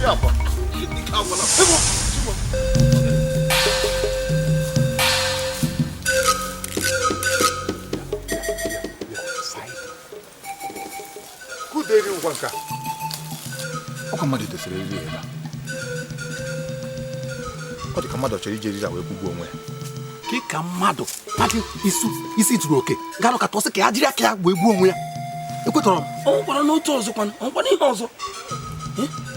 Ike agwụla m. Ego! Kuderi ngwa nke a. Ọkwa mmadụ dosere eriri ebe a. Ọ dị ka mmadụ ọ chọrọ iji eriri a wee kwụgbuo onwe ya. Ka ka mmadụ mmadụ isi isi zuru oke ga-anọkata ọ sị ka ya jiri aka ya wee gbuo onwe ya, ekwetọrọ m. Ọ nwekwara n'otu ọzọ kwanụ, ọ nwekwara ihe ọzọ.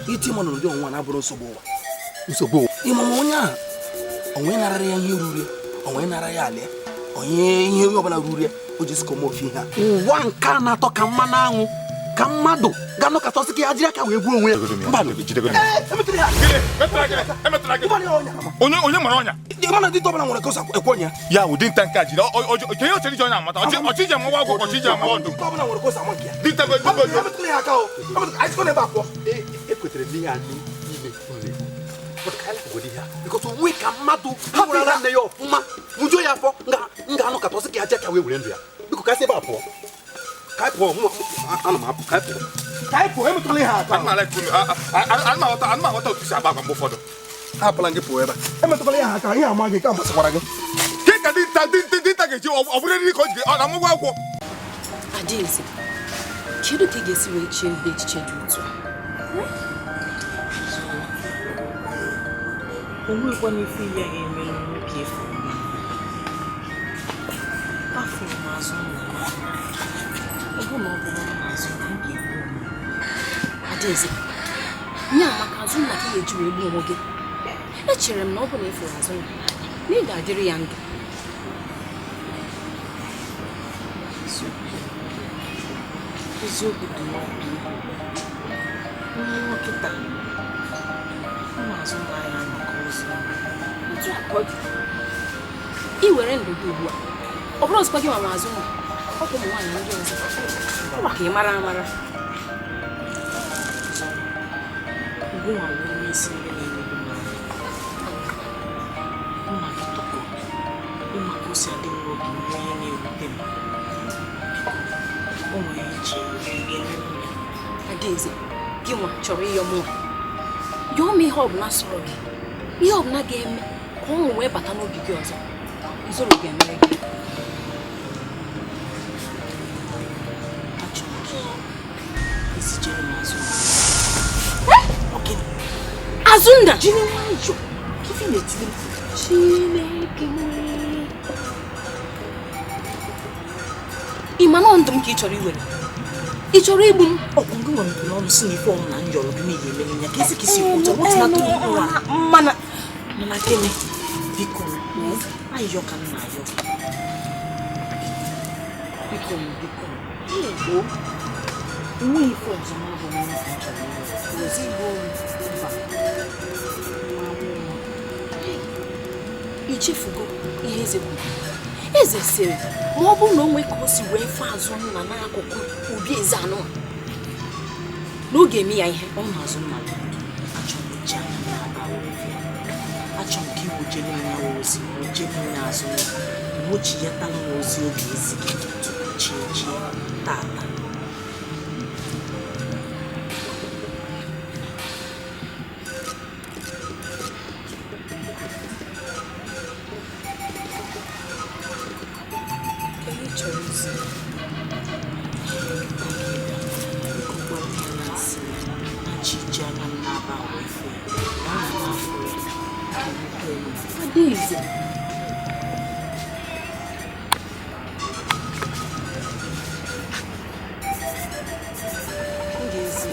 Iti mmadụ n'ụdị ọnwụnwa na-abụrụ nsogbu ụwa. Nsogbu ụwa. Ịmama onye ahụ onwe narara ya ihe ruru ya, onwe nara ya ala ya, onye ihe onye ọbụla ruru ya, o ji sịka ofe ihe a. Ụwa nke a na-atọ ka mmanụ aṅụ ka mmadụ ga-anọkata ọ sị ka ya jiri aka wee gbuo onwe ya. Mba. Jidegoro m ya. Emetụla gị. Onye onye mara ọnya. Mana dịta ọbụla nwere ka o si ekwe ọnya. Ya wụ dinta nke a jiri ke ihe ọ chọrọ iji ọnya amata. Ọchị iji amawa agwọ, ọchị iji amawa ọdụm. Dịta ọbụla nwere ka o si ama nke ya. Dinta bụ ezigbo onye. Emetụla ya aka o. Anyị sikwa n'ebe a pụọ. Ekwetere m ihe a niile unu na-ekwu. But ka anyị lapụgodo ihe a, because onwe ka mmadụ hapụrụ nne ya ọfụma nwụjuo ya afọ m ga-anọkata ọ sị ka ya ji aka wee were ndụ ya. Biko ka anyị si ebe a pụọ, ka anyị pụọ. Ana m apụ, ka anyị pụọ. Ka anyị pụọ, emetụla ihe aka. Ana m ala ekwu, ana m aghọta otu si agba agwa mgbe ụfọdụ. Hapụla gị pụọ ebe a. Emetụkwala ihe aka, ihe ama gị ka masịkwara gị. Ke ka dinta dinta dinta ga-eji ọ bụrụ eriri ka o ji ọ na-amụgwọ agwọ. Adaeze, kedu ka ị ga-esi wee chee ụdị echiche dị otu a? O nwekwana ife ya ga-emere nwoke efu. Afụrụ m azụ nna m anya. Ọ bụ na ọ bụrụ m azụ na m ga-egbu onwe m. Adaeze, nye maka Azụnna ka ị ga-eji wee gbuo onwe gị. Echere m na ọ bụ na ị fụrụ Azụnna n'anya na ị ga-adịrị ya ndụ. Eziokwu dị n'ọdụ. Nwa kịta ụmụ azụmahịa ya maka ozi. Otu a ka ọ dị. Ị were ndụ gị ugbu a, ọ bụrụ ọzọkwa gị nwa Azụnna, ọ bụ ụmụ nwaanyị ndị ọzọ. Ọ maka ị mara amara. Ugwunwa bụ onye isi ndị na-emegbu m anya. Mma gị tọkọ, ịma ka o si adị m n'obi nwe ihe na-ewute m. Biko, o nwere ihe ị ga-eme m ya. Adaeze, gị nwa chọrọ ịyọ mụnwa. Yọọ m ihe ọbụla sọrọ gị, ihe ọbụla ga-eme ka ọṅụ wee bata n'obi gị ọzọ. Nzoro ga-emere gị. Achọrọ m ka izijere m azụ. Ọ gịnị? Azụnna! Jiri nwayọọ, ka ife na-etiri m. Chineke m. Ị ma na ọ ndụ m ka ị chọrọ iwere? Ị chọrọ igbu m? Ọkwụ gị nwere mkpụrụ ọnụ si na ife ọnwụ na njọrọ gị na ị ga-emere ya ka esi ka isi kwuta wetunata okwu a. Mana Mana gịnị? Biko, ayọ ka m na-ayọ. Biko m, biko m. Enweghị ife ọzọ ma bụ nwa ka m chọrọ ịlụ. Ozigbo Mba. Nwa nwa. I chefugo ihe eze kwuru. Eze sịrị ma ọ bụrụ na o nwee ka o si wee fee Azụnna n'akụkụ obi eze anụ a, na ọ ga-eme ya ihe. Ọ na-azụ nna m. Achọrọ m iji anya m na-aba wee fịa. Achọrọ m ka iwojere m ya ozi, wojere m ya azụ nna. Wochiyatala m ozi oge ezi gị tupu chi ejie tata. Ihe ị chọrọ izi. Biko gwa m ya na nsị na chi ji anya m na-aba wee fụ ya. Na ọ na afụ ya. Ka ewute m. Adaeze. M ga-ezi.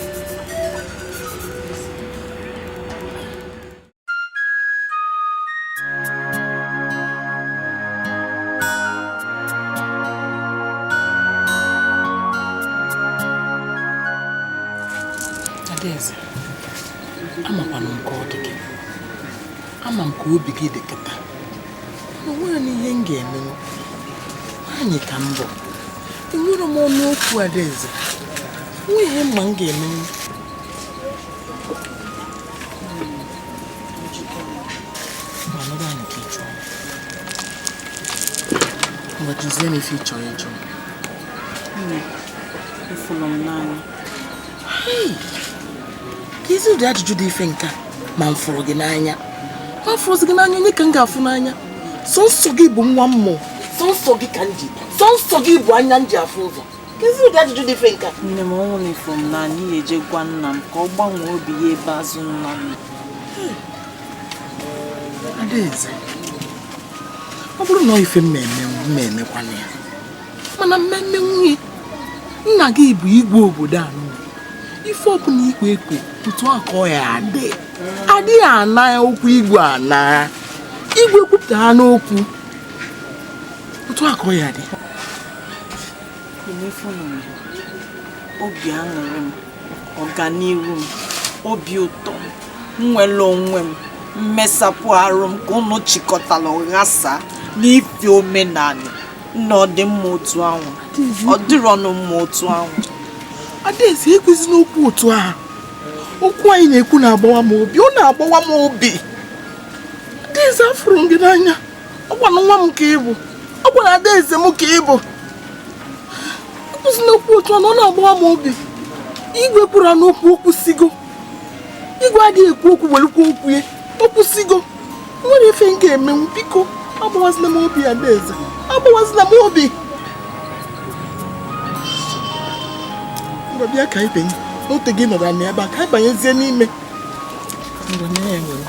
Adaeze, amakwana m ka ọ dị gị. Ama m ka obi gị dị kịta. O nwere n'ihe m ga-emenwu. Nwaanyị ka m bụ. Enwere m ọnụ okwu Adaeze. Nwe ihe mma m ga-emenwu. Ma nọrọ anyị ka ị chọọ. Ngwa jụzie m ife ị chọrọ ịjụ m. Nne, ịfụrụ m n'anya. Hey! Ka ezi ụdị ajụjụ dị ife nke a ma m fụrụ gị n'anya. Ma fụrụzi gị n'anya onye ka m ga-afụ n'anya? Sọnsọ gị bụ nwa mmụọ. Sọnsọ gị ka m ji. Sọnsọ gị bụ anya m ji afụ ụzọ. Ka ezi ụdị ajụjụ dị ife nke a. Nne m ọnwụ na-efu m n'anya ihe eje gwa nna m ka ọ gbanwee obi ya ebe azụ nna m. Adaeze, ọ bụrụ na ife mmemme mmemmekwana ya mana mmemme nwunye nna gị bụ igwe obodo a ife ọbụla ikwe ekwe otu a ka ọ ya adị adịghị ana okwu igwe ana igwe kwupụtara n'okwu otu a ka ọ ya adị. Obi aṅụrị m, ọganiru m, obi ụtọ m, nnwere onwe m, mmesapụ arụ m ka unu chịkọtara ghasa n'ife omenala na ọ dị mma otu ahụ ọ dịrọnụ mma otu ahụ. Adaeze ekwezi n'okwu otu ahụ. Okwu anyị na-ekwu na-agbawa m obi, ọ na-agbawa m obi. Adaeze afụrụ m gị n'anya. Ọ gwana nwa m ka ị bụ. Ọ gwara Adaeze m ka ị bụ. Ekwezi n'okwu otu ahụ, ọ na-agbawa m obi. Igwe kwuru n'okwu okwu sigo. Igwe adịghị ekwu okwu welukwa okwu ya. Okwu sigo. Nwere ife m ga-emenwu biko agbawazina m obi Adaeze. Agbawazina m obi. Ngwa bịa ka anyị banye. Ote gị nọrọ n'ebe a ka anyị banyezie n'ime. Ngwa nye ya nwere.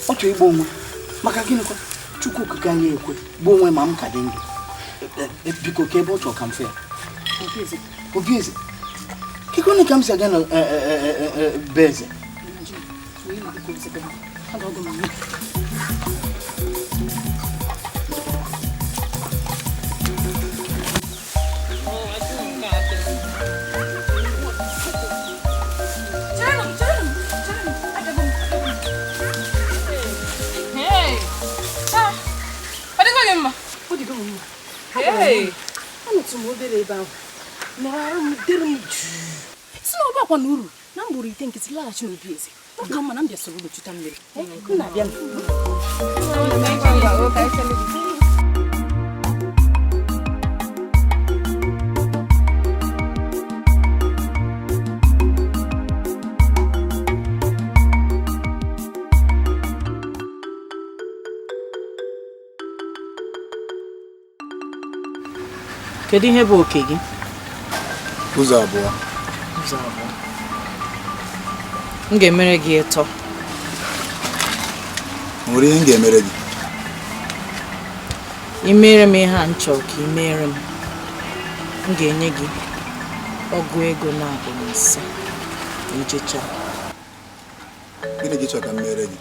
Ọ chọrọ igbu onwe maka gịnịkwa Chukwu okike anyị ekwe gbuo onwe ma m ka dị ndụ. Biko ka ebe ọ chọrọ ka m fụ ya. Obieze kekwanụ ka m si aga na be eze? Anọtụ m obere ebe ahụ nọrọ arụ m dere m jụụ si na ọba akwa na uru na m gburu ite nkịtị laghachi n'obi eze ọ ka mma na m bịa soro ụlọ mmiri m na-abịa. Kedu ihe bụ oke gị? Ụzọ abụọ. Ụzọ abụọ. M ga-emere gị ịtọ. Nwere ihe m ga-emere gị? I mere m ihe a m chọrọ ka i mere m, m ga-enye gị ọgụ ego 95 ma ijecha. Gịnị ka ị chọrọ ka m mere gị?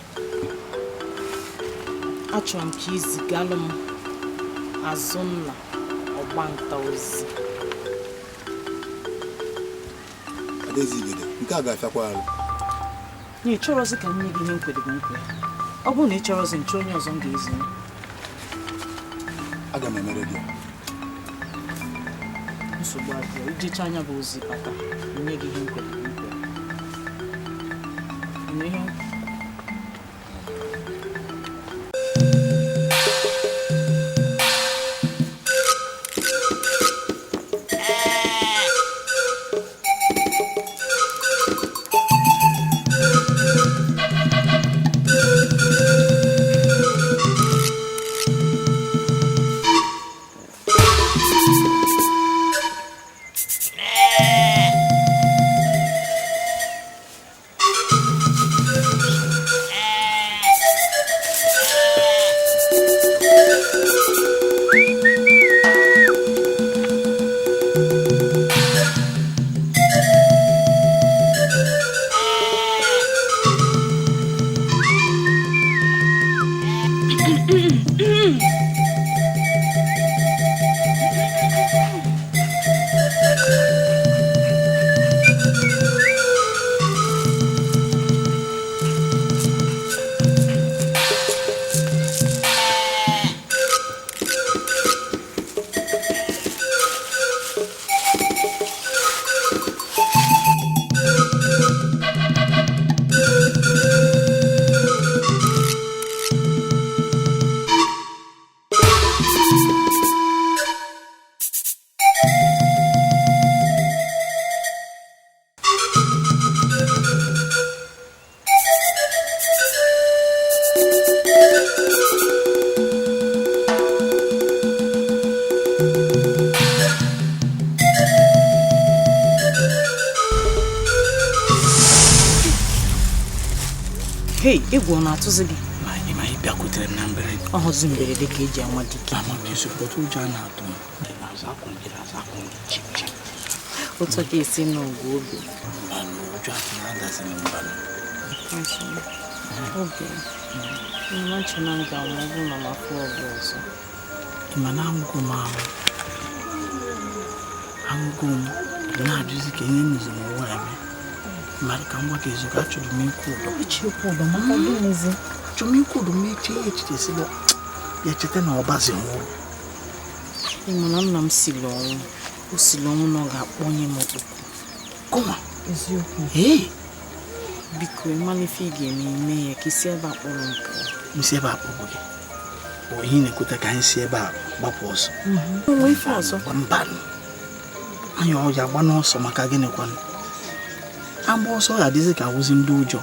Achọrọ m ka ị zigalụ m Azụnna ọgbanta ozi. Adaeze Igede, nke a ga-afịakwa arụ. Na ị chọrọzi ka m nye gị ihe m kwere gị nkwa ya. Ọ bụrụ na ị chọrọzi nchọ onye ọzọ m ga-ezi. Aga m emere gị. Nsogbu adịghị, ijecha anya bụ ozi bata, nye gị ihe m kwere gị nkwa ya. Ị ihe m Hey, egwu ọ na-atụzi gị? Ma ị bịakwutere m na mberede. Ọ hụzi mberede ka eji anwa dike. Ama m eziokwu, ụjọ a na-atụ m. Otu ka esi n'ọgụ obi. Mbanụ, ụjọ atụ na-adazi m mbanụ. Obi, mma nche na m ga-anwụ ọ bụrụ na m afụ ọgụ ọzọ. Ị ma na anwụgo m ahụ. Anwụgo m na-ajụzi ka ihe nụzi n'ụwa eme. Mmadụ ka m gwa gị eziokwu, achọrọ m ikwu ụdọ. Achọrọ m ikwu ụdọ m eche echiche sị ya cheta na ọbazi nwụrụ. Ị ma na nna m siri ọnwụ. O siri ọnwụ na ọ ga-akpọnye m okpukpu. Kụma. Eziokwu. Ee. Biko, ị mara ife ị ga-eme ime ya ka isi ebe a kpọrọ m pụọ. M si ebe a kpọpụ gị. Ọ ihe na-ekweta ka anyị si ebe a gbapụ ọsọ. Onwe ife ọzọ. Mbanụ. Anyị ọ ya agba n'ọsọ maka gịnị kwanụ? Agba ọsọ ga-adịzi ka awụzi ndị ụjọ.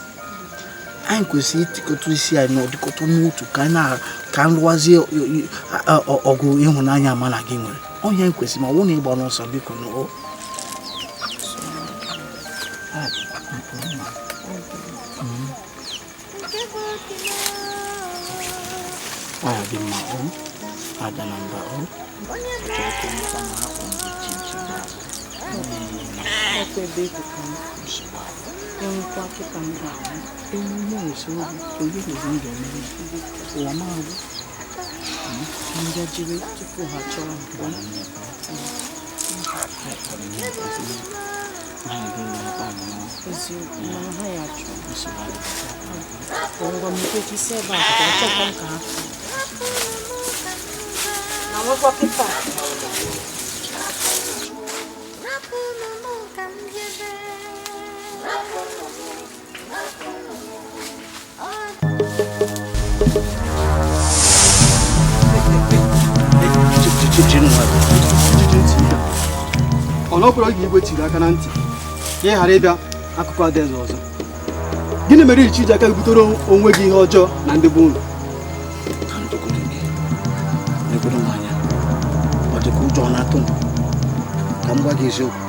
Anyị kwesịrị itikọta isi anyị na ọdịkọta n'otu ka anyị ka nrụwazie ọgụ ịhụnanya ama na gị nwere. Onye anyị kwesịrị ma ọ bụrụ na ịgba n'ọsọ biko na o. Ọ ya dị mma o, ada na mba o. Ngajiri tupu ha chọrọ m pụọ. Eziokwu, mana ha ya achọ. Ngwa m kwe ka isi ebe a pụọ, achọkwa m ka ha pụọ. Na nwekwa kịta. Ọ nọkwara oge igwe tiri aka na ntị ka ị ghara ịbịa akụkọ Adaeze ọzọ. Gịnị mere ichi ji aka butere onwe gị ihe ọjọọ na ndị be unu? Ọ dị ka ụjọ na-atụ m. Ka m gwa gị eziokwu.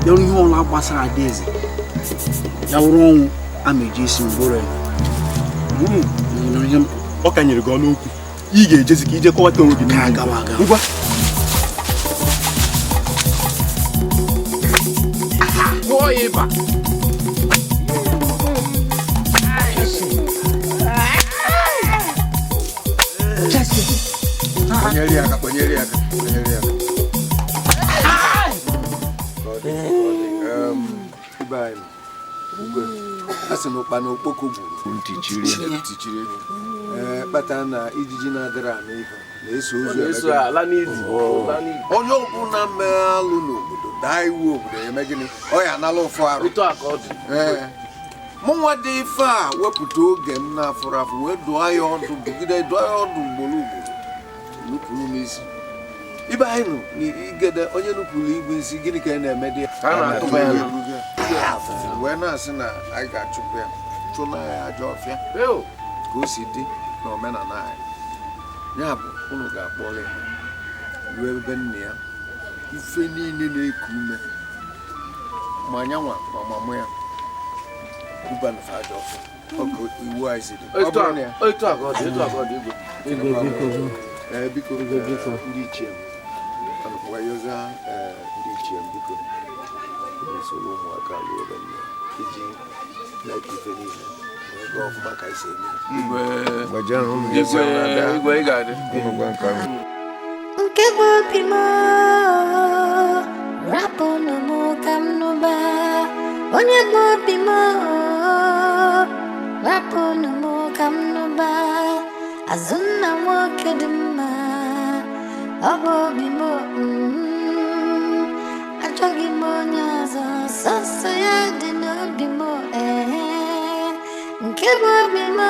Bịarụ ihe ọla gbasara Adaeze. Ya wụrụ ọnwụ a ma eji isi mgboro ya. Ọ ka nyere gị ọnụ okwu. Ị ga-ejezi ka ije kọwata onwe gị ngwa. Gwọọ ya ịba. Kpanyere ya aka, kpanyere ya aka, kpanyere ya aka. Ka ọ dị, ka ọ dị. Ibe anyị, Igwe, a sị na ụkpana okpoko gburu ntị chiri. Ee, kpatara na ijiji na-adịrị anụ ife na-eso ozu Na-eso eme gịnị? ala n'iyi. Oh. Ala n'iyi. Onye ọbụla mee alụ n'obodo daa iwu obodo ya eme gịnị? Ọ ya anala ụfụ arụ. Otu a ka ọ dị. Ee. Mụnwa dị ife a wepụta oge m na-afụrụ afụ wee dụọ ya ọdụ bugide dụọ ya ọdụ ugboro ugboro nupụrụ m isi. Ibe anyị nụ n'igede onye nupụrụ igwe isi gịnị ka ị na-eme dị ya? A na-atụba ya na wee na-asị na anyị ga-achụpụ ya chụna ya ajọ ọfịa ka o si dị na omenala anyị. Ya bụ unu ga-akpọrọ ya ruo ebe nne ya ife niile na-eku ume ma anyanwa ma mamụ ya duba na ajọ ọfịa. Ọ ka iwu anyị si dị. Ọ bụrụ na ya Otu a ka ọ dị, otu a ka ọ dị, Igwe. Ee, biko ndị ichie m anụkwa yoza ndị ichie m biko unu soro ụmụaka ruo ebe nne ya iji mee ka ife niile wee gaa ọfụma ka anyị si eme ya. Igwe. Gbajere unu isi Igwe, ọrụ ada. Igwe, ị ga-adị. Unu gwa nke ahụ. Nke bụ obi m, rapụnụ m ka m nụba. Onye bụ obi m, rapụnụ m ka m nụba. Azụnna nwoke dị mma, ọ bụ obi m. Achọghị m onye ọzọ, sọsọ ya dị n'obi m. Ee, nke bụ obi m,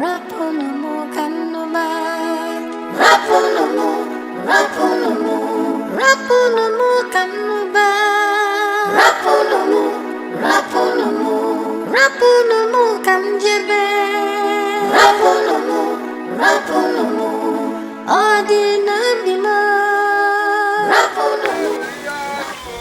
rapụnụ m ka m nụba. Rapụnụ m, rapụnụ m, rapụnụ m ka m nụba. Rapụnụ m, rapụnụ m, rapụnụ m ka m jebe. Rapụnụ m, rapụnụ m, ọ dị n'obi m. Rapụnụ m.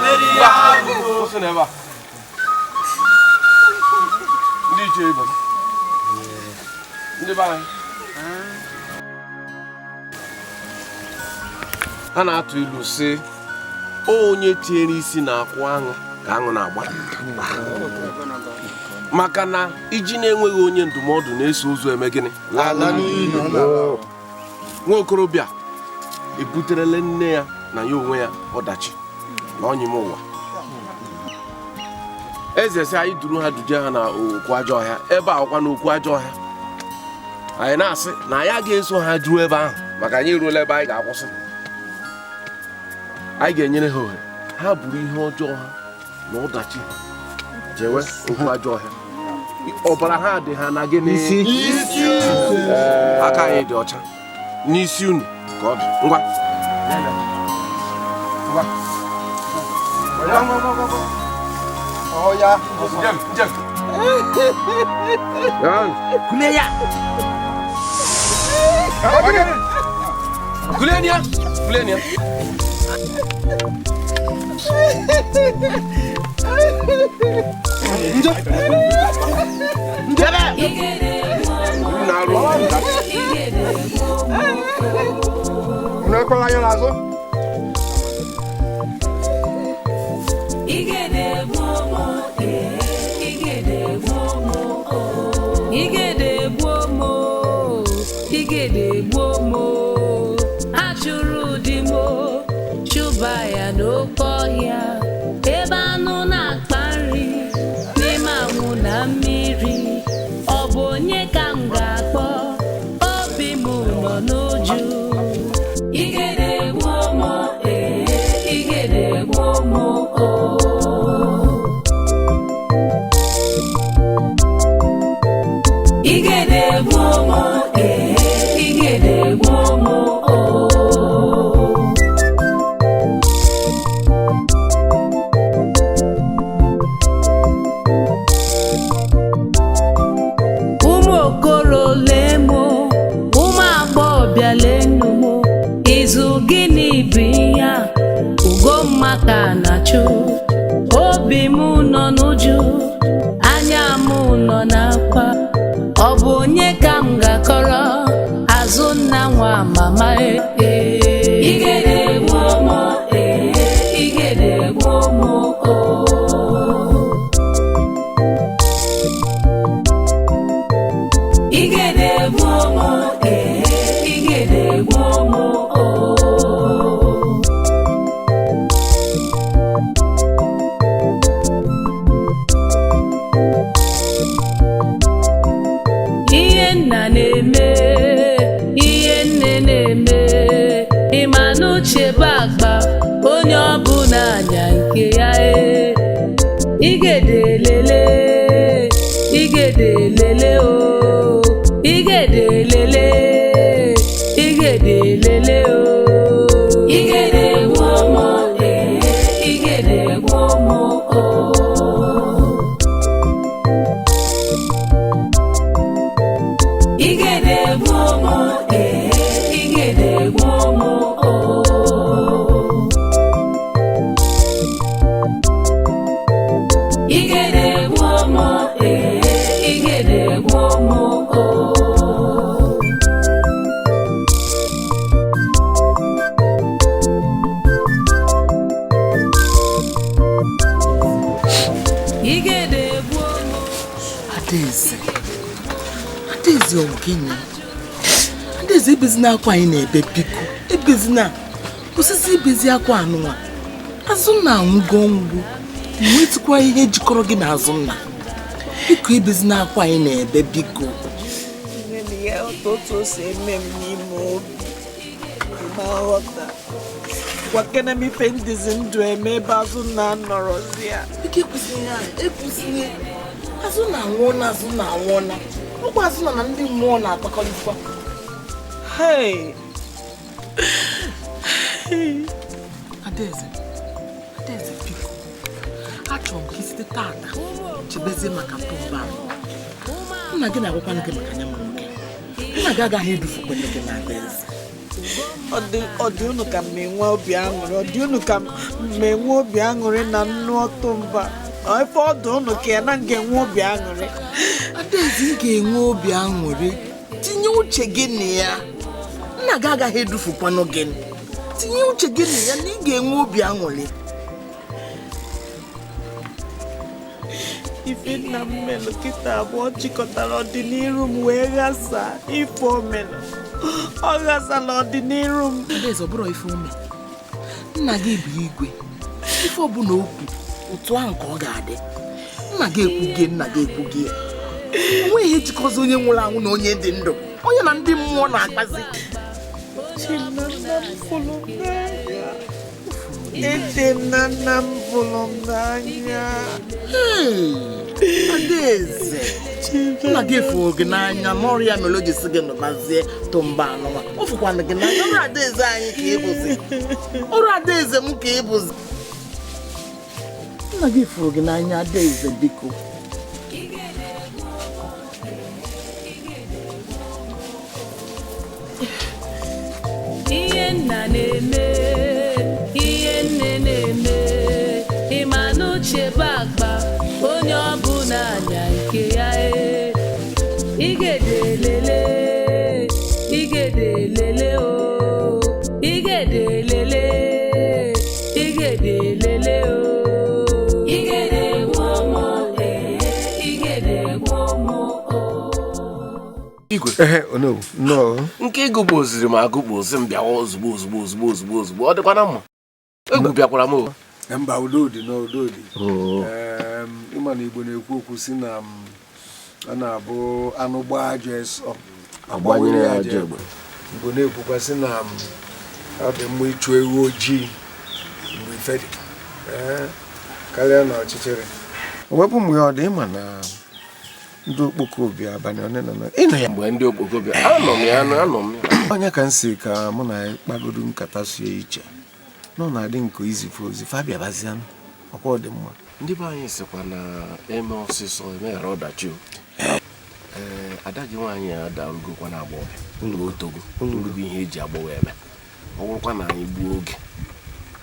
Kwụsị n'ebe a. Ndị ichie ibe m. Ndị be anyị. Ha na-atụ ilu sị onye tinyere isi na-akwụ aṅụ ka aṅụ na-agba maka na iji na-enweghị onye ndụmọdụ na-eso ụzọ eme gịnị? Ala n'iyi. Nwa okorobịa ebuterele nne ya na ya onwe ya ọdachi na ọnyịme ụwa. Eze sị anyị duru ha duje ha na okwu ajọ ọhịa ebe a ọkwa na okwu ajọ ọhịa anyị na-asị na anyị ga-eso ha duo ebe ahụ maka anyị eruola ebe anyị ga-akwụsị. Anyị ga-enyere ha ohere ha buru ihe ọjọọ ha na ọdachi jewe okwu ajọ ọhịa. Ọbara ha dị ha na gịnị? Aka anyị dị ọcha n'isi unu ka ọ dị. Ngwa. Ngwa. Oya. Njem, njem. Kule ya. Kulenia, kulenia. Nje. Njebe. Na-arụ. Unu ekwela anya n'azụ. Igede gbuo mo, achụrụ di mo, chụba ya n'oke ọhịa, ebe anụ na-akpa nri, n'ime anwụ na mmiri. Ọ bụ onye ka m ga-akpọ? Obi m nọ n'uju. Igede gbuo mo, ee, igede gbuo mo, oo. Igede gbuo mo, ee, igede gbuo mo, oo. ga-achụ. Obi m nọ n'uju, anya m nọ n'akwa. Ọ bụ onye ka m ga-akọrọ azụ nna nwa mama e? Igede gbuo m ee, igede gbuo m o. Igede gbuo m ee, igede gbuo m o. Ihe nna na-eme, ihe nne na-eme, ịma n'uche bụ akpa onye ọbụla anya nke ya e. Igede lele, igede lele o, igede lele, igede lele o. Igede gbuo m ee, igede gbuo m o. Igede gbuo m ee, igede gbuo m o. Igede gbuo m ee, igede gbuo m o. Igede gbuo m. Adaeze, Adaeze, ọ gịnị? Adaeze, ebezina akwa anyị na-ebe, biko ebezina, kwụsịsị ibezi akwa anụnwa. Azụnna anwụgo ọnwụ, nwetụkwa ihe jikọrọ gị na Azụnna. Biko ebezina akwa anyị na-ebe, biko. Nne ya, otu o si eme m n'ime obi ma nghọta gwakene m ife ndịzi ndụ eme ebe Azụnna nọrọzi ya. Biko ekwesịghị ya, ekwesịghị. Azụnna anwụọna, Azụnna anwụọna. Ọkwa Azụnna na ndị mmụọ na-akpakọrịta. Hey! Adaeze, Adaeze, biko achọrọ m ka i site tata chebezie maka tụmba. Nna gị na-agwakwanụ gị maka anya ma nwoke. Nna gị agaghị edufukwanụ gị na Adaeze. Ọ dị unu ka m enwe obi aṅụrị, ọ dị unu ka m enwe obi aṅụrị na nnu ọtụmba. Ife ọ dị unu ka ya na m ga-enwe obi aṅụrị. Adaeze, ị ga-enwe obi aṅụrị. Tinye uche gị na ya. Nna gị agaghị edufukwanụ gị. Tinye uche gị na ya na ị ga-enwe obi aṅụrị. Ife nna m melụ kịta abụọ jikọtara ọdịnihu m wee ghasaa. Ife o melụ, ọ ghasala ọdịnihu m. Adaeze, ọ bụrụ ife ome, nna gị bụ igwe. Ife ọbụla okwu otu ahụ ka ọ ga-adị. Nna gị ekwughị, nna gị ekwughị. O nweghị ihe jikọzi onye nwụrụ anwụ na onye dị ndụ, onye na ndị mmụọ na-akpazi. Eche m na nna m fụrụ m n'anya. Eche m na nna m fụrụ m n'anya. Adaeze, nna gị fụrụ gị n'anya n'ọrịa mere o ji sị gị nụbazie tụmba anụnwa. O fụkwanụ gị n'anya. Ọrụ Adaeze anyị ka ị bụzi. Ọrụ Adaeze m ka ị bụzi. Nna gị fụrụ gị n'anya, Adaeze, biko. Ihe nna na-eme, ihe nne na-eme, ịma n'uche bụ akpa onye ọbụla anya nke ya e. Igede lele, igede lele o, igede lele, igede lele o. Igede gbuo m ee, igede gbuo m o. Igwe. Onowu, nnọọ. Nke ego gboziri m agụgbozi m bịawa ozugbo ozugbo ozugbo ozugbo ozugbo. Ọ dịkwa na mma. Egwu bịakwara m o. Mba, udo dị na udo dị. Ịma na Igbo na-ekwu okwu si na ọ na-abụ anụ gbaa ajọ esọ agbanyere ya ajọ egbe. Igbo na-ekwukwa si na ọ dị mma ịchụ ewu ojii mgbe ife dị karịa na ọchịchịrị. Wepụ m ya, ọ dị ịma na ndị okpoko obi abalị one na one ịnọ ya. Mgbe ndị okpoko bịa, anọ m ya, anọ m ya. Onye ka m si ka mụ na ya kpagodo nkata sie iche nọ na-adị nke izife ozi fa bịabazianụ ọkwa ọ dị mma. Ndị be anyị sịkwa na eme ọsịsọ emeghara ọdachi o. Ee, ada gị nwaanyị a darugokwa na agbọghọ, otogo orugo ihe eji agbọghọ eme. Ọ bụrụkwa na anyị gbuo oge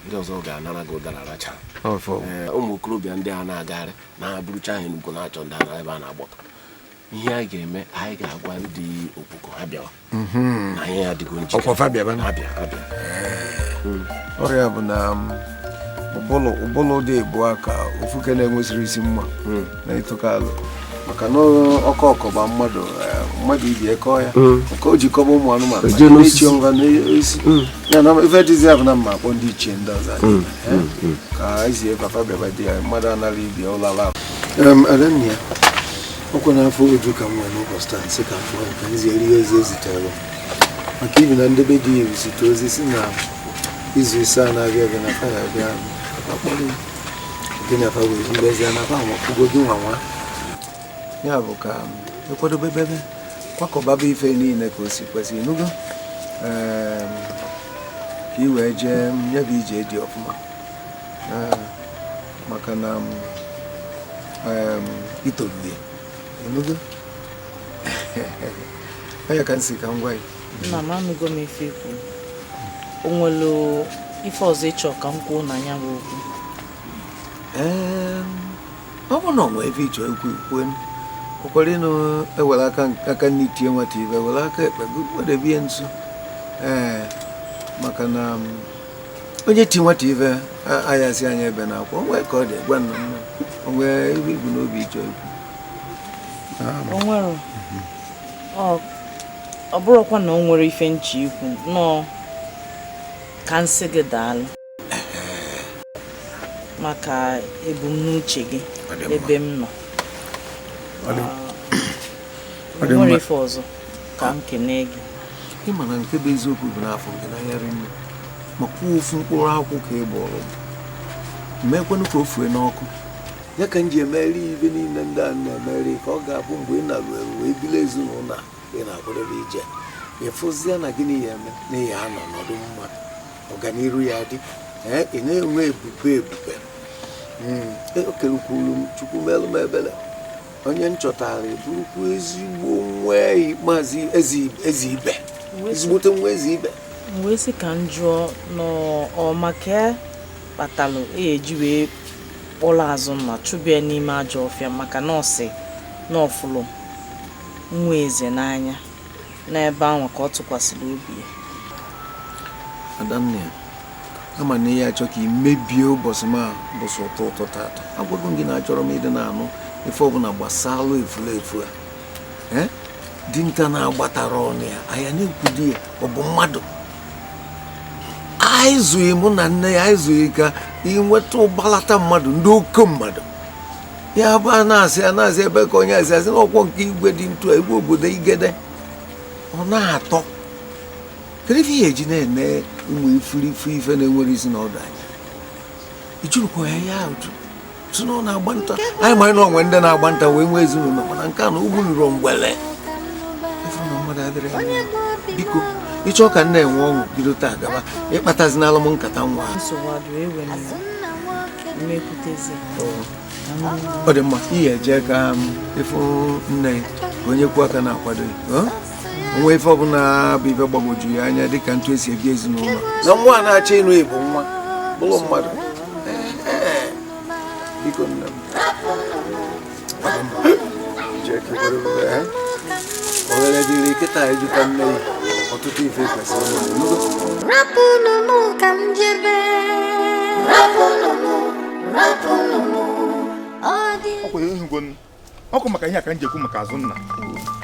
Ndị ọzọ ga-anara gị ụdara racha. Ee, ụmụ okorobịa ndị a na-agagharị na-abụrụcha anyị n'ugwu na-achọ ndị a ebe a na-agbọtọ. Ihe anyị ga-eme, anyị ga-agwa ndị okpoko ha bịawa na anyị adịgo njikere. Ọkwa fa bịaba na? Ha bịa, ha bịa. Ọrịa bụ na ụbụlụ dị ebu aka ofuke na-enwesịrị isi mma na ịtụka alụ maka na ọkọ ọkọba mmadụ, mmadụ ibi ekọ ya ka o jikọba ụmụ anụmanụ Eje n'osisi. echi ngwa n'isi ya na ife dịzi ya bụ na mma akpọ ndị ichie ndị ọzọ anyị, ka ezie papa bịaba di ya mmadụ anara ibi ụlala. Adanna, ọkwa n'afọ oju ka m nwere n'ụbọchị taa, nsị ka m fụọ ka nzi erihe ozi ezitere maka ibi na ndebe di ya zite ozi si na izu 5 a na-abịa abịa na fa ya abịa akpọrọ gị na fa wee mgbezie na fa amakwụgo gị nwa nwa ya bụ ka ekwadobe bebe kwakọbaba ife niile ka o si kwesị ịnụgo. Ka i wee jee ya bụ ije dị ọfụma. Ee, maka na itoruye ịnụgo ya ka m si ka m gwa gị. Nna m, anụgo m ife ikwu. O nwere ife ọzọ ịchọ ka m kwuo na ya bụ okwu? Ee, ọ bụ na ọ nwee ife ịchọ ikwu, ikwue. Ụkwara ịnụ ewere aka aka nne tie nwata ibe were aka ekpe gị wedebe ihe nso. Ee, maka na onye ti nwata ibe ayasị anya ebe na akwa onwe ka ọ dị gwa nna m onwe ibe ibu n'obi ịchọ ikwu. O nwere ọ bụrụkwa na o nwere ife nche ikwu nọọ ka nsị gị daalụ maka ebumnuche gị Ọ dị mma. ebe m nọ. Ọ dị O nwere mma. ife ọzọ ka m kene gị. Ị ma na nke bụ eziokwu bụ n'afọ gị n'anya rinne ma kwuo ofu mkpụrụ akwụ ka ị gbọrọ m mekwanụ ka o fue n'ọkụ ya ka m ji emeri ibe niile ndị a na-emeri ka ọ ga-abụ mgbe ị na-alụ elu wee bili ezinụlọ a ị na-akwadebe ije ịfụzia na gịnị ya eme na ya anọ nọdụ mma ọganiru ya dị. Ee, ị na-enwe ebube ebube. O kelekwuru m Chukwu melụ m ebele onye m chọtara eburukwu ezigbo nwa maazị eze ibe ezigbote nwa eze ibe. M wee sị ka m jụọ n'ọ maka ya kpatalụ e eji wee kpọrọ azụ ma chụbịa ya n'ime ajọ ọfịa maka na ọ sị na ọ fụrụ nwa eze n'anya n'ebe ahụ ka ọ tụkwasịrị obi ya. Adanna, ama na ihe achọ ka ị mebie ụbọchị m a bụsị ụtọ ụtọ tata agwago m gị na achọrọ m ịdị na-anụ ife ọbụla gbasalụ efulefu a. Ee, dinta na-agbatara ọnụ ya anya na-ekwudi ya ọ bụ mmadụ anyị zụghị mụ na nne ya anyị zụghị ka ịnweta ụgbalata mmadụ ndị oke mmadụ ya bụ a na-asị a na-asị ebe ka onye asị asị na ọkwọ nke igwe dị ntu a igwe obodo Igede ọ na-atọ kedu ife ihe eji na-ene ụmụ ifirife ife na-enwere isi na ọdụ anya ijurukwa ya ya uju si na ọ na-agba nta anyị mara na onwe ndị na-agba nta wee nwee ezinụlọ mana nke a na ugwu nrọ mgbele ife na mmadụ adịrị ya mma. Biko ịchọ ka m na-enwe ọṅụ bido taa gaba ịkpatazinala m nkata nwa a. Nsogbu adịrị ewe m mmekwutezi. Ọ dị mma ihe eje ka m ịfụ nne ya ka onye kwuo aka na-akwado ya ọ? Onwe ife ọbụla bụ ife gbagwoju ya anya dịka ntu esi ebi ezinụlọ na nwa a na-achọ ịnụ ịbụ nwa bụrụ mmadụ. Ee, biko nne m. Ọ dị mma. Jee ka ị kwere omume, eh? Ohere dịrị kịta ịjụta nne ya ọtụtụ ife kwesịrị ịma. Nnugo? Rapụnụ m ka m jebe. Rapụnụ m, rapụnụ m. Ọ dị Ọkwa ihe ngonu ọkụ maka ihe a ka m ji ekwu maka Azụnna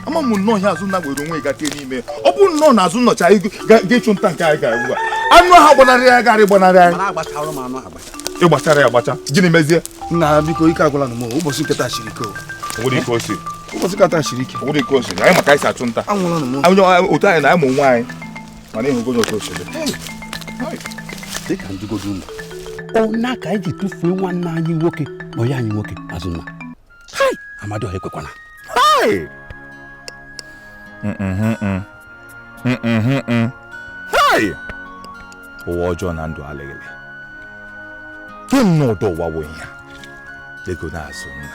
ama m nnọọ ihe Azụnna were onwe ya gatie n'ime ọ bụ nnọọ na Azụnna cha ga-ịchụ nta nke anyị ga-ugbu a anụ ahụ gbanarị ya garị gbanarị anyị. Mana agbachara m anụ agbacha. Ị gbachara ya agbacha gịnị mezie? Nna, biko ike agwụla m o. Ụbọchị nketa siri ike o. Onwere ike o siri. Ụbọchị nketa siri ike. Onwere ike o siri anyị maka anyị si achụ nta. Anwụrụ m. Anyị otu anyị na anyị ma onwe anyị mana ịhụgo n'otu o siri. Dịka njugodo unu ona ka anyị ji tụfuo nwanne anyị nwoke na onye anyị nwoke Azụnna. Hai! Amadioha ekwekwana. Hai! Mm-mm-mm. Mm-mm-mm. Hai! Ụwa ọjọọ na ndụ alịghịlị ke nnọọ ụdọ ụwa wụ ihe a. Ego na Azụnna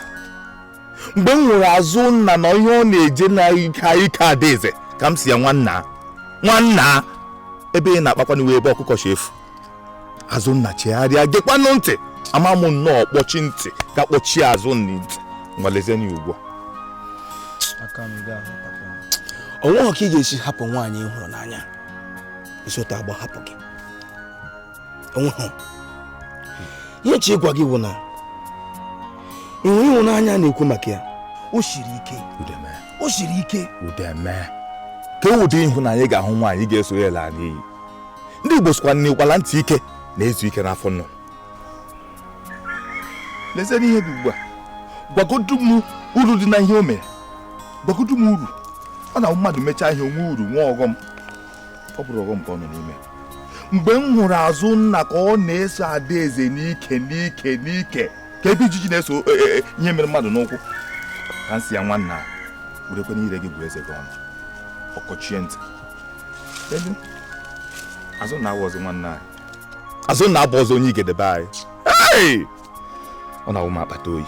mgbe m nwere Azụnna na ihe ọ na-eje na ike ike adaeze ka m si ya nwanna nwanna ebe ị na-akpakwa n'iwe ebe ọkụkọ si efu Azụnna chegharịa, gekwanụ ntị. Ama m nnọọ kpọchi ntị ga kpọchie Azụnna ntị. Nwalezienụ ya ugbu a. O nweghị ka ị ga-esi hapụ nwaanyị ị hụrụ n'anya ịzụta agba hapụ gị. Onweghị ihe chi ịgwa gị bụ na ịhụrụ ịhụnanya na-ekwu maka ya, o siri ike, o siri ike. Udeme, ka ụdị ịhụnanya ga-ahụ nwaanyị ga-eso ya laa n'iyi. Ndị Igbo sịkwa na ịkwala ntị ike na-ezu ike n'afọ nnụnụ. Lezie n'ihe dị ugbu a, gwagodu m uru dị na ihe o mere, gwagodu m uru. Ọ na mmadụ mechaa ihe onwe uru nwee ọghọm, ọ bụrụ ọghọm ka ọ nọ n'ime. Mgbe m hụrụ Azụnna ka ọ na-eso Adaeze n'ike n'ike n'ike ka ebe ijiji na-eso ihe mere mmadụ n'ụkwụ, ka m si ya nwanna werekwana ire gị bụ eze gị ọnụ, ọkọchie ntị. Azụnna awọzi nwanne anyị, Azụnna abụ ọzọ onye igedebe anyị. Ọ na-awụ m akpata oyi.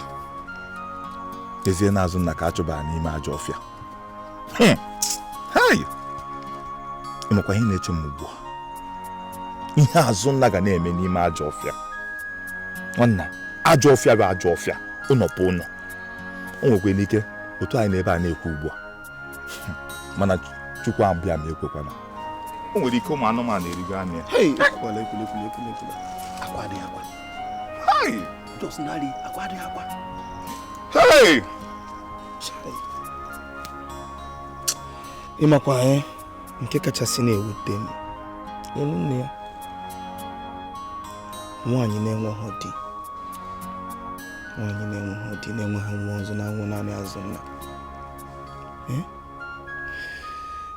Ezie na Azụnna ka a chụbara n'ime ajọ ọfịa. Ịmakwa ihe na-eche m ugbu a, ihe Azụnna ga na-eme n'ime ajọ ọfịa. Nwanna, ajọ ọfịa bụ ajọ ọfịa, ụnọ bụ ụnọ. O nwekwa n'ike otu anyị na-ebe a na-ekwu ugbu a, mana Chukwu abịa ma ekwekwana. O nwere ike ụmụ anụmanụ erigo anụ ya. Ịmakwa anyị nke kachasị na-ewute m, elu nne ya nwaanyị na-enweghị di, nwaanyị na-enweghị di, na-enweghị nwa ọzọ, na-anwụ naanị Azụnna.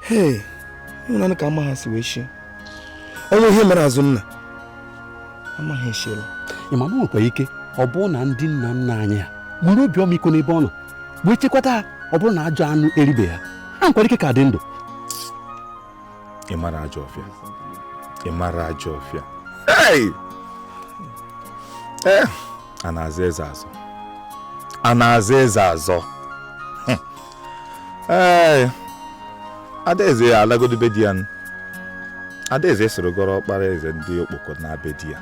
Hei, ịhụnanya ka amaghị si wee shie ọnwụ ihe mere Azụnna amaghị eshiela. Ị ma na o nwekwara ike ọ bụrụ na ndị nna nna anyị ha nwere obi ọmịiko n'ebe ọ nọ wee chekwata ha, ọ bụrụ na ajọ anụ eribe ha, ha nwekwara ike ka dị ndụ. Ị mara ajọ ọfịa, ị mara ajọ ọfịa. Hey! A na-azọ eze azọ, a na-azọ eze azọ. Ee, Adaeze ya alagodobe di ya. Adaeze soro gọrọ ọkpara eze ndị okpoko na be di ya.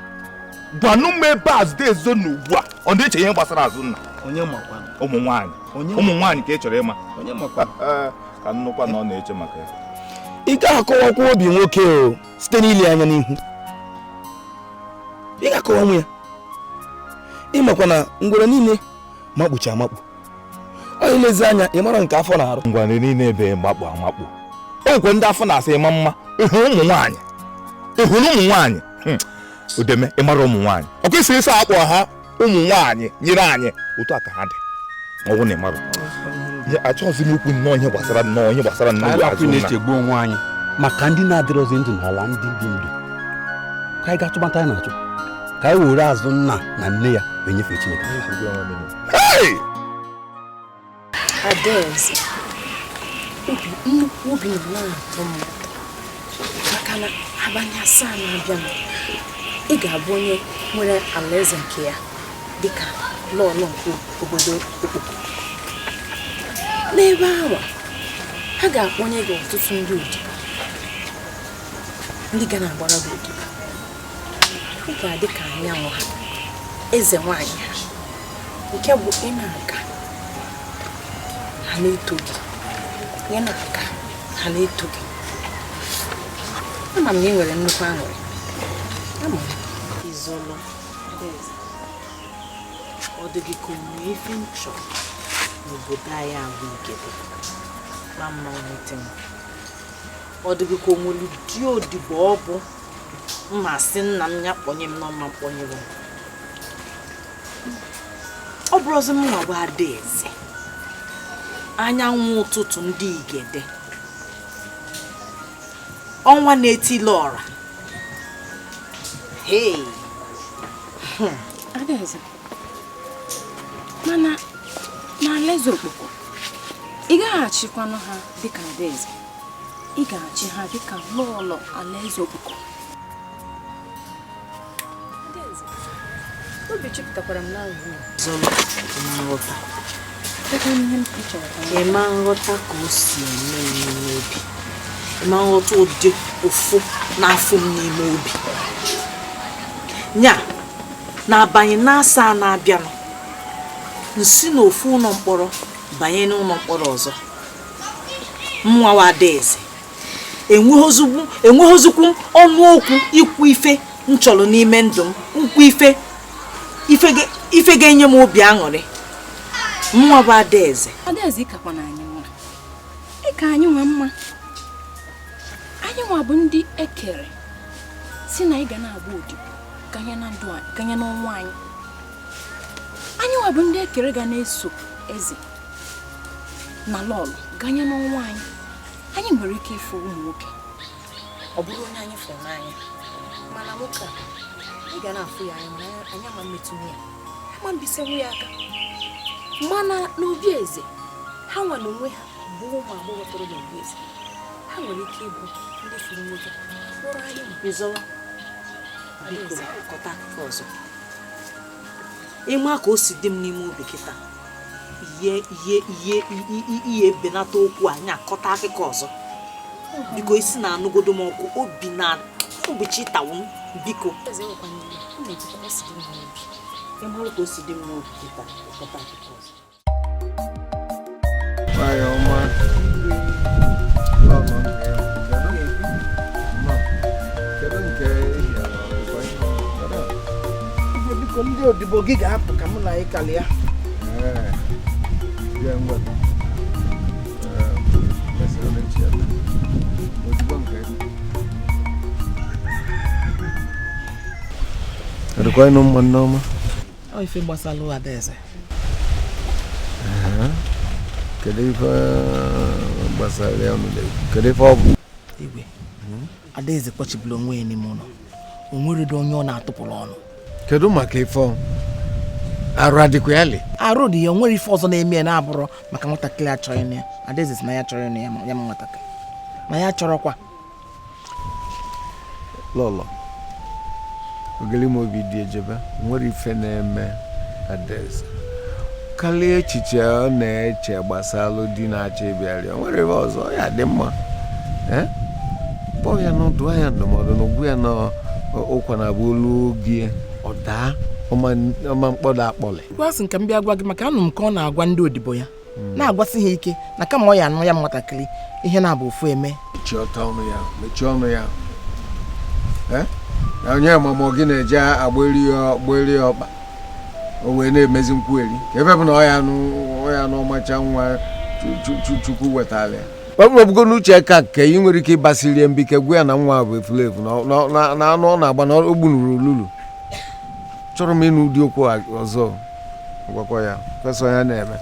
Gwanụ m ebe Adaeze nọ ugbu a, ọ na-eche ihe gbasara Azụnna. Ụmụ nwaanyị, ụmụ nwaanyị ka ị chọrọ ịma. Ka nnukwu na ọ na-eche maka ya. Ị ga-akọwakwa obi nwoke o site n'ile anya n'ihu. Ị ga-akọwa nwa ya. Ịmakwa na ngwere niile makpuchi amakpu. Ọ ilezi anya ị mara nke afọ na-arụ. Ngwere niile ebe makpu amakpu. O nwekwa ndị afọ na-asa ịma mma. Ịhụrụ ụmụ nwaanyị, ịhụrụ ụmụ nwaanyị. Udeme, ị mara ụmụ nwaanyị. Ọ kwesịrị ịsa akpọ ha ụmụ nwaanyị nyere anyị otu a ka ha dị. Ọ bụ na ị mara. Achọghịzi m ikwu nnọọ ihe gbasara nnọọ ihe gbasara nnọọ Azụnna. Na-echegbu onwe anyị maka ndị na-adịrọzi ndụ n'ala ndị dị ndụ. Ka anyị ga-achụbata anyị na-achụ, ka anyị were Azụnna na nne ya wee nyefee Chineke. Adaeze, obi nnukwu obi nọ na-atọ m ụtọ maka na abalị asaa na-abịa ị ga-abụ onye nwere alaeze nke ya dịka lọlọ nke obodo okpoko. N'ebe ahụ ha ga-akpọnye gị ọtụtụ ndị odibo, ndị ga na-agbara gị odibo. Ị ga-adị ka anyanwụ ha, eze nwaanyị ha, nke bụ ị na-aga ha na-eto gị, ị na-aga ha na-eto gị. Ama m na ị nwere nnukwu aṅụrị. Ama m Izolo, ọ dị gị ka onwe ife nchọ n'obodo anyị ahụ Igede ma mma nweta m. Ọ dị gị ka onwere di odibo ọ bụ mma sị nna m ya kpọnye m n'ọma mkpọnyere m. Ọ bụrụzi m nwa bụ Adaeze, anyanwụ ụtụtụ ndị Igede, ọnwa na-etili ọra. Hey! Adaeze, mana n'alaeze okpoko ị gaghị achịkwanụ ha dịka Adaeze, ị ga-achị ha dịka lọlọ alaeze okpoko. Adaeze, obi jupụtakwara m n'aṅụrị. Ịma nghọta ka o si eme m n'ime obi, ịma nghọta ụdị ụfụ na-afụ m n'ime obi. Nya na-abanye na-asa na-abịanụ nsi n'ofu ụlọ mkpọrọ banye n'ụlọ mkpọrọ ọzọ. Mụnwa Adaeze enweghozikwu ọnụ okwu ikwu ife m chọrọ n'ime ndụ m, nkwu ife ife ga-enye m obi aṅụrị. Mụnwa bụ Adaeze. Adaeze, ịkakwa na anyị nwa, ịka anyị nwa mma. Anyị nwa bụ ndị ekere si na anyị ga na-agba odibo ganye na ndụ anyị, ganye n'ọnwa anyị. Anyị nwa bụ ndị ekere ga na-eso eze na lọlọ ganye n'ọnwa anyị. Anyị nwere ike ịfụ ụmụ nwoke, ọ bụrụ onye anyị fụrụ n'anya, mana nwoke a anyị ga na-afụ ya anya, mana anyị ama mmetụnwu ya, ama mbisenwu ya aka. Mana n'obi eze, ha nwa na onwe ha bụ ụmụ agbọghọ toro n'obi eze, ha nwere ike ịbụ ndị fụrụ nwoke kpọrọ anyị nwa. Ịzọwa, biko kọta akụkọ ọzọ. Ịma ka o si dị m n'ime obi kịta, ihe ihe ihe ihe benata okwu anyị akọta akụkọ ọzọ. Biko, isi na-anụgodo m ọkụ obi na obichi tawu m, biko. Eze, nwekwana iwe, m na-ekwu ka o si dị m n'obi. Ịmarụ ka o si dị m n'obi kịta, kọta akụkọ ọzọ. Nwanyị ọma. Lọlọ nke ya. Kedu? Nnọọ. Kedu nke ehi ala ọ dịkwa ihe? Kedu? Igwe, biko, ndị odibo gị ga-apụ ka mụ na ị kalịa. Ee. Bịa ngwa. Ee, mesịrị m echi ya taa. Odibo nke gị. Ọ dịkwa ịnụ mma, Nneọma? Ọ ife gbasara Adaeze. Ee. Kedu ife gbasara ya unu na-ekwu? Kedu ife ọ bụ? Igwe, Adaeze kpọchibụrụ onwe ya n'ime ụlọ, o nweredo onye ọ na-atụpụrụ ọnụ. Kedu maka ife ọ? Arụ adịkwa ya li? Arụ dị ya, o nwere ife ọzọ na-eme ya na-abụrụ maka nwatakịrị achọghị na ya. Adaeze sị na ya chọrọ ịnụ ya, ma ya ma nwatakịrị na ya chọrọkwa. Lọlọ, ogeli m obi dị ejebe nwere ife na-eme Adaeze karịa echiche ọ na-eche gbasara di na-achọ ịbịarịa. O nwere ife ọzọ ya dị mma. Ee, kpọọ ya n'ọdụ ya ndụmọdụ na ugwu ya na ụkwa na abụ olu oge ọ daa ọma mkpọda akpọlị. Igwe, asị nke m bịa gwa gị maka anụ m ka ọ na-agwa ndị odibo ya, na-agwasị ha ike na kama ọ ya anụ ya nwatakịrị, ihe na-abụ ofu eme. Mechie ọtọ ọnụ ya, mechie ọnụ ya. Ee, na onye mama gị na-eje agberi ya ọkpa, o wee na-emezi nkwugheri ka ebe bụ na ọ ya nụ ọ ya nụ ọmacha nwa Chukwu wetara ya. Ọ bụgo n'uche ka nke ị nwere ike ịgbasiri mbike gwa ya na nwa bụ efulefu na anụ ọ na-agba na o gbunuru olulu. Chọrọ m ịnụ ụdị okwu a ọzọ. Gwakwa ya fesa ya na-eme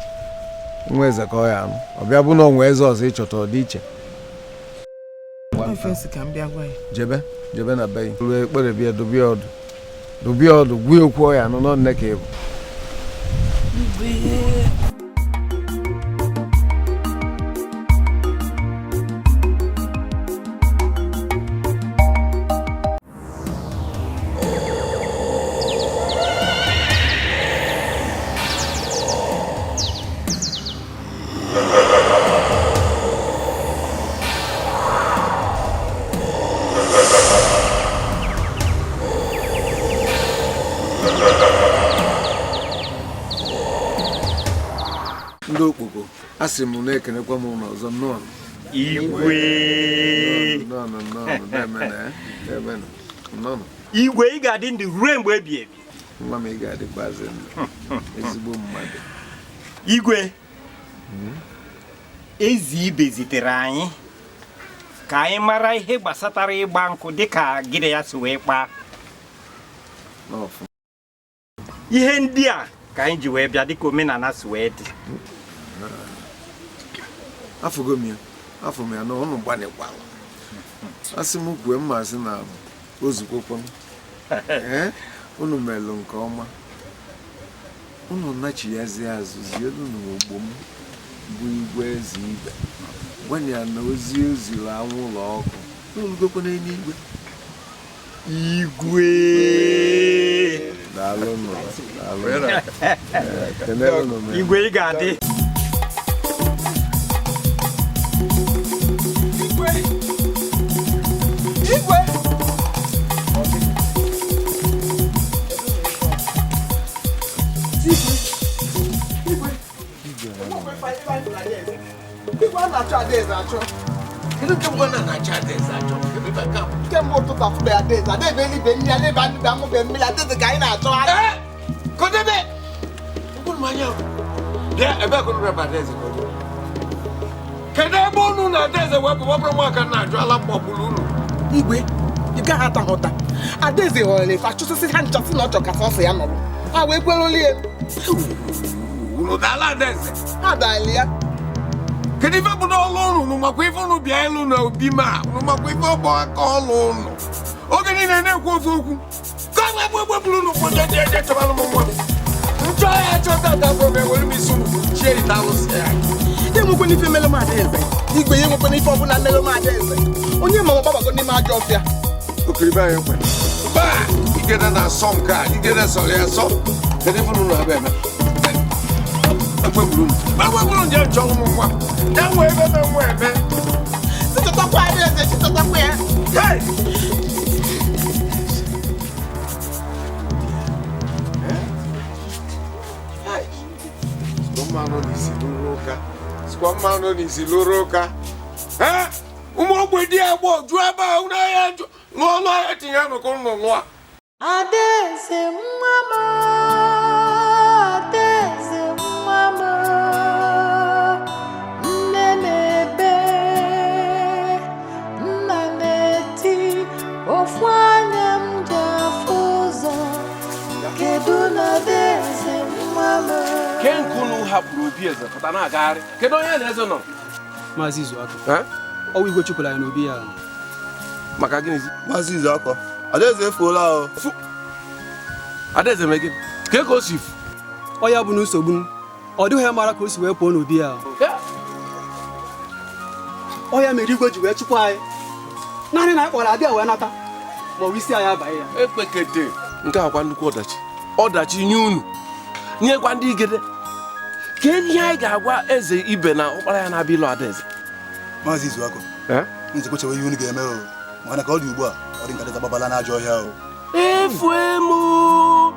nwa eze ka ọ ya anụ ọ bịa bụ na onwe eze ọzọ ịchọta ọ dị iche. Ife nsị ka m bịa gwa ya. Jebe, jebe na be ya ruo ekpere bịa dobie ọdụ, dobie ọdụ, gwa ya okwu ọ ya anụ nọ nne ka ị bụ. Igwe. Ndị okpoko, a sị m na-ekenekwa m ụlọ ọzọ, nnọọ. Igwe. Nnọọ, nnọọ, demenụ, demenụ, nnọọ. Igwe, ị ga-adị ndụ ruo mgbe ebi ebi. Nwa m, ị ga-adịkwazị ndụ, ezigbo mmadụ. Igwe, ezi ibe zitere anyị ka anyị mara ihe gbasatara ịgba nkwụ dịka gịnị ya si wee kpaa. N'ọfụ. Ihe ndị a ka anyị ji wee bịa dịka omenala si wee dị. Afụgo m ya, afụ m ya na ụnụ gbanịkwala. Asị m kwue mma sị na ozukwokwo m. Ee, unu melụ nke ọma. Unu nachighazie azụ zielu n'ogbo m bụ igwe eze ibe. Gwanụ ya na ozi o ziri anwụrụ ọkụ n'olugokwa n'eluigwe. Igwe. Daalụnụ, daalụnụ. Ee, kenelụnụ m ya. Igwe, ị ga-adị. Igwe! Igwe! na-achọ Adaeze achọ. Kedu nke bụ na na-achọ Adaeze achọ? Kemgbe ụtụtụ afụbe Adaeze, Adaeze elibe nri, Adaeze anụbe aṅụbe mmiri, Adaeze ka anyị na-achọ. Kodebe! Mkpụrụ m anya. Bịa ebe ka unu rebe Adaeze ka ọ dị. Kedu ebe unu na Adaeze wepụ wepụrụ m aka na-ajụ ala mgbagburu unu? Igwe, ị gaghị ata ha ụta. Adaeze ghọrọ efe achụsịsị ha nchasị na ọ chọ ka sọsọ ya nọrọ. Ha wee kweroli ya. Unu dala Adaeze? Ha dala ya. Kedu ife bụ n'ọlụ unu? Unu makwa ife unu bịa elu na obi ma unu makwa ife ọgbọ aka ọlụ unu. Oge niile na-ekwu ofe okwu. Ka egbe egbeburu unu kwụ jeje eje chọbalụ m nwa m. Nchọ ya chọta ata afọ m ewere m isi unu chie ite alụsị ya. Ya enwekwana ife mere m Adaeze. Igwe ya enwekwana ife ọbụla mere m Adaeze. Onye ma gbabago n'ime ajọ ọfịa. Okiribe anyị kwe. Baa! Igede na-asọ nke a, igede sọrọ ya sọ. Kedu ife unu na-abịa eme? Egbegburu nje nchọ ụmụ nwa. Ya nwee ebe na nwe ebe. Chịtọtakwa Adaeze, chịtọtakwa ya. Hey! Sikwa mmanụ n'isi lụrụ ụka. Ụmụ ogbe dị agbọ jụọ ebe a ụnụ ahịa jụ n'ọlụ ahịa tinye nụkọ ụnụ lụa. Adaeze nwa m, Adaeze nwa m, nne na-ebe, nna na-eti, ofu anya m ji afụ ụzọ, kedu na Adaeze nwa m? Ke nke unu hapụrụ obi eze pụta na-agagharị, kedu onye na eze nọ? Maazị Izuako. Ọwụ Igwe chụpụrụ anyị n'obi ya. Maka gịnịzi? Maazị Izuako, Adaeze efuola o. Adaeze mee gịnị? Ka o si fu? Ọ ya bụ na nsogbu ọ dịghị ya mara ka o si wee pụọ n'obi ya. Ọ ya mere Igwe ji wee chụpụ anyị. Naanị na anyị kpọrọ abịa wee nata ma ọ bụ isi anyị abaghị ya. Ekpekete nke akwa nnukwu ọdachi. Ọdachi nye unu. Nyekwa ndị Igede. Ka ihe anyị ga-agwa eze ibe na ọkpara ya na-abịa ịlụ Adaeze. Maazị Izuako, nzikwa ihe unu ga-eme o. Mana ka ọ dị ugbu a, ọ dị nka Adaeze agbabala n'ajọ ọhịa o. Efu emu!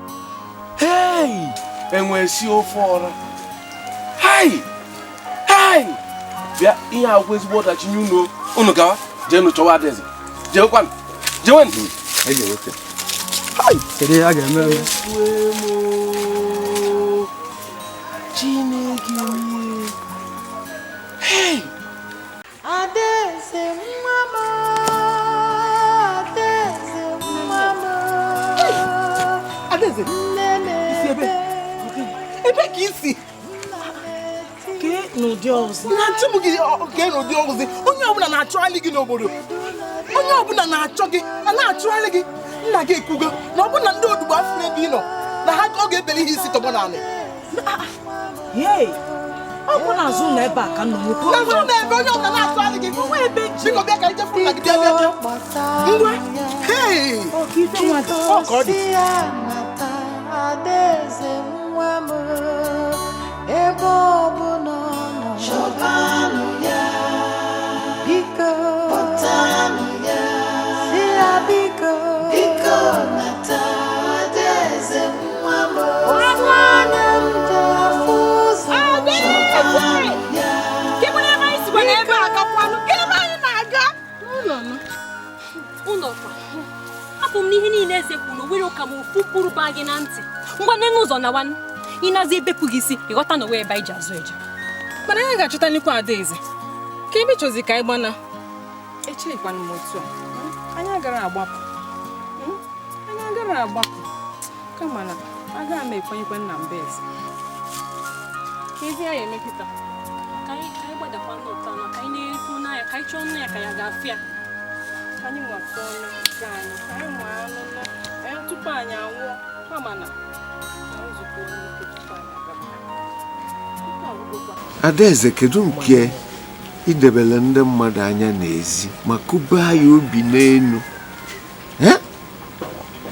Hei! Enwe si ofe ọra. Hei! Hei! Bịa, ihe agwa ezigbo ọdachi nye unu. Unu gawa, jee chọwa Adaeze. Jewekwanụ. Jewenụ. Kedu ihe a ga-eme eme? Efu emu! Chineke m. Hei! Adaeze nwa m, Adaeze nwa m. Adaeze, isi ebe? Ebe ka isi? Kee n'ụdị ọzọ. Na-achọ m gị kee n'ụdị ọzọ. Onye ọbụla na-achọgharị gị n'obodo. Onye ọbụla na-achọ gị, a na-achọgharị gị. Nna gị ekwugo na ọ bụ na ndị odugbo afọ ebe ị nọ na ha ọ ga-ebeli ihe isi tọgbọ n'ala. Yei! Ọ bụ n'azụ ụlọ ebe a ka nọ nwoke. N'azụ ụlọ ebe onye ọbụla na-achọgharị gị. Biko bịa ka anyị jefu nna gị bịa bịa bịa. Ngwa! Hei! Ọ ka ọ dị. Adaeze nwa m, ebe ọ bụla ọ nọ, chọbanụ ya, biko kpọtanụ ya, si ya biko, biko nata Adaeze nwa m. Ofu anya m ji afụ ụzọ, chọbanụ ya. Kedu ebe anyị sikwa n'ebe a gakwanụ? Kedu ebe anyị na-aga? Ụlọ kwa. Afọ m n'ihe niile eze kwuru nwere ụka ma ofu mkpụrụ baa gị na ntị. Ngwa n'elu ụzọ na nwanne. Ị na-azụ ebepụ gị isi, ịghọta na onwe ebe anyị ji azụ eje. Mana anyị ga-achọta nnukwu Adaeze. Ka ebe chọzi ka anyị gbana. Echekwana m otu a. Anyị agara agbapụ. Anyị agara agbapụ. Kama na agaghị m ekwenyekwe nna mba eze. Ka ezi anyị eme kịta. Ka anyị gbadakwa n'ụtọ na ka anyị na-ekwu n'anya ka anyị chọọ nna ya ka ya ga-afụ ya. Anyị nwatụ ọnụ nke anyị, ka anyị nwee anụnụ, anyị tupu anyị anwụọ, kama na anyị zukọ n'ike tupu anyị agaba. Adaeze, kedu nke idebele ndị mmadụ anya n'ezi ma kụba ya obi n'elu?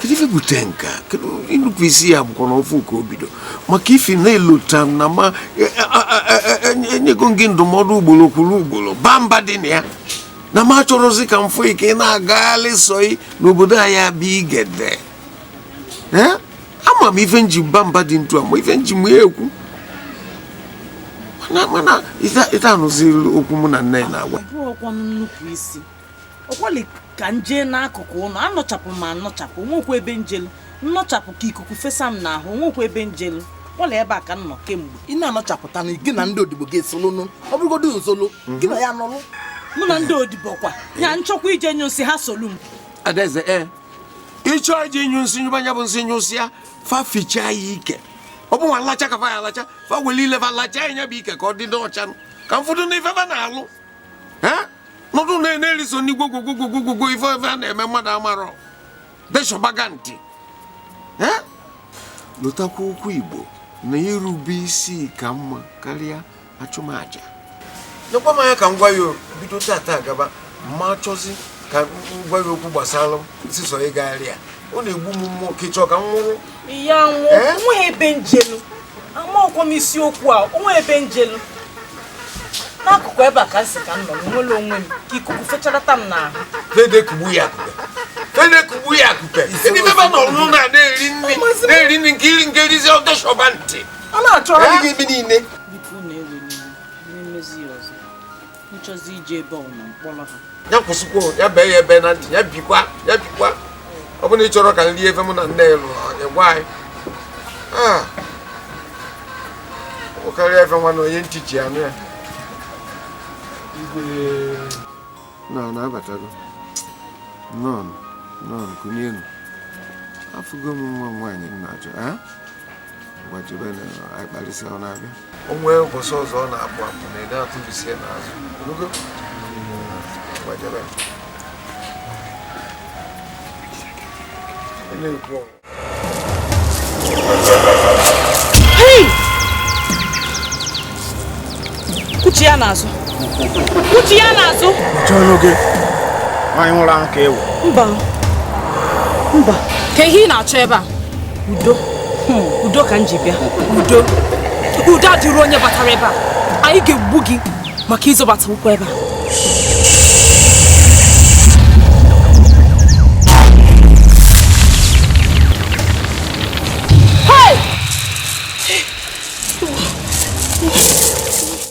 Kedu ife bute nka? Kedu nnukwu isi ya bụkwa n'ofu ka o bido maka ifi na-elota na ma enyego gị ndụmọdụ ugboro kwuru ugboro ba mba dị na ya na ma chọrọzi ka mfụ ike na-agagharị sọị n'obodo anyị abịa Igede. Ama m ife nji ba mba dị ntu a ma ife nji m ya ekwu. Mana ịta anụziri okwu mụ na nne ya na-agwa. Ọ bụrụkwa nnukwu isi ọkwali ka m jee n'akụkụ ụlọ anọchapụ ma anọchapụ onwekwa ebe njelu nnọchapụ ka ikuku fesa m n'ahụ onwekwa ebe njelu kwala ebe a ka m nọ kemgbe. Ị na-anọchapụta na gị na ndị odibo gị esolonu, ọ bụrụgodu nsolo gị na ya nọlụ. Mụ na ndị odibo kwa ya nchọkwa ije nyụ nsị ha solu m. Adaeze ịchọ ije ịnyụ nsị nyụba nya bụ nsị nyụsịa fa fichaa ya ike. Ọ bụ nwa lacha ka fa ya alacha fa wele ile fa lacha ya nya bụ ike ka ọ dị n'ọcha ka mfọdụ n'ife fa na-alụ. Nọdụ na-eriso ndị gwogwogwogwogwogwo ife ife a na-eme mmadụ amarọ deshọbaga ntị. Lụtakwa okwu Igbo na irube isi ka mma karịa achụmaja. Nyekwa m anya ka m gwa ya bido tata gaba mma chọzi ka m gwa ya okwu gbasara nsịsọ ịgagharị ya. Ọ na-egbu m mmụọ ka ị chọọ ka m nwụrụ. Ya nwụọ onweghị ebe njelu amaọkwa m isiokwu a onwe ebe njelu n'akụkụ ebe a ka m si ka m nọ nwere onwe m ka ikuku fecharata m n'ahụ. Fede kugbu ya akụpe. Fede kugbu ya akụpe. Ndị bebe nọ n'ụlọ na-eri nri na-eri nri nke iri nke erizi ọdọshọba ntị. Ọ na-achọrọ gị ebe niile. Biko na-ewe n'iwe na-emezi ya ọzọ nchọzi ije ebe ọ nọ mkpọrọ ha. Ya kwụsịkwa ya bee ya ebe na ntị ya bikwa ya bikwa. Ọ bụrụ na ị chọrọ ka nri efe mụ na nne ya lụrụ ya gwa anyị. Ọ karịa efe nwa na onye ntị ji anụ ya. Na na-abatago. Nọn nọn kụnye afụgo m nwa nwaanyị m na-achọ gbajebe na anyị kparịsịa ọ na-abịa. O nwee ụbọchị ọzọ ọ na-apụ apụ na ị na-atụbisie n'azụ. Onugo gbajebe. Hey! Kuchi ya n'azụ. Kuchi ya n'azụ. Chọọ gị. Nwaanyị nwụrụ anwụ ka ewu. Mba. Mba. Ka ihe ị na-achọ ebe a? Udo. Udo ka m ji bịa. Udo. Udo adịrị onye batara ebe a. Anyị ga-egbu gị maka ịzọbata ụkwụ ebe a.